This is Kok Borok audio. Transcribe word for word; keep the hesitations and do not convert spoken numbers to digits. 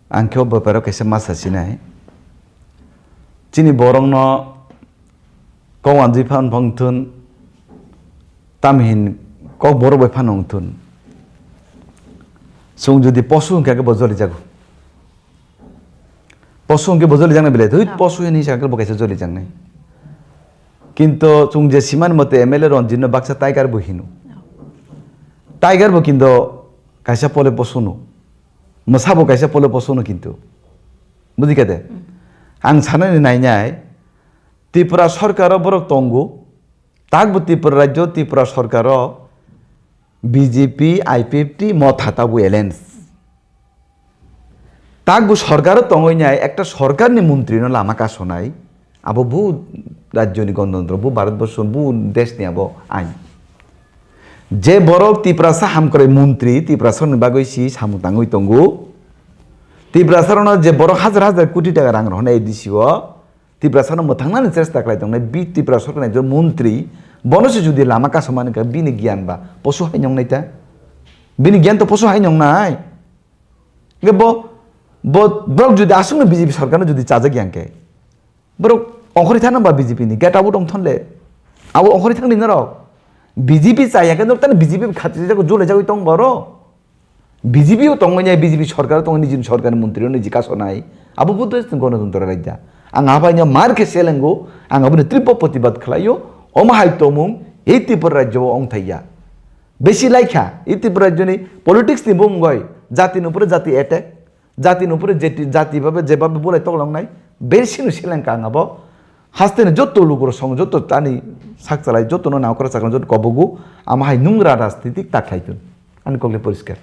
Ang khe o beparo kaisa ma sasinai. Chini borokno kok wanjwi phan phang thun, tamhin kok borok bai phan wng thun. Chwng jodi posu hwnkhe bo joli jago. Posu hwnkhe bo joli jaknai belai, thwi Ah. posu hini sakhe bo kaisa joli jaknai. Kinto chwng je simani mote M L A Ranjit no baksa tiger bo hino. Tiger bo kinto kaisa pole posu no. Mwsa bo kaisa pole posu no kinto. Bujikha de? Hmm. Ang sanani nainai, Tripura sorkaro borok tongo, takbo Tripura rajyo, Tripura sorkaro B J P, I P F T, Motha tabuk alliance. Takbo sorkaro tongwi nai ekta sorkarni montrino lama kasonai, abo bu rajyoni gonotontro, bu Bharatborsho, bu deshni abo ain. Je borok Tiprasa hamkrai montri, Tiprasani bagwi si samung tangwi tongo, Tiprasarokno je borok hajar hajar koti taka rang rohornai A D C o, Tiprasano mwthangnani chesta khlai tongnai, bi Tripura sorkarni ekjon montri, bono se jodi lama kasomani kha, bini giyan ba posu hai nongnai ta? Bini giyan to posu hai nongnai. Hwnkhe bo, bo, borok jodi aswkno B J P sorkarno jodi chajak ya hwnkhe, borok ongkhorwi thangna ba B J P ni, get out wng thon le. Abo ongkhorwi thangni norok. B J P chaya khe norok tani B J P khatri jago, jole jagwi tong borok. B J P o tongmani, B J P sorkar o tongmani, nijini sorkar ni montri rok niji kasonai, abo bo desh ni gonotontro raida. Ang abai no mar khe selengo, ang aboni tripo protibad khlaio, omo hai tomung, ei Tripura rajyo o ongthai ya. Besi laikha, ei Tripura rajyo ni politics ni bumung oi, jati ni upore jati attack, jati ni upore jeti-, jati babe, je babe bulai toklongnai, besi no selengka ang abo, haste ni joto lukurok song, joto tani sak chalai, joto no naukra chakra, joto kobogo, ama hai nungra rajnitik ta khlai tun. Ani kokle poriskar.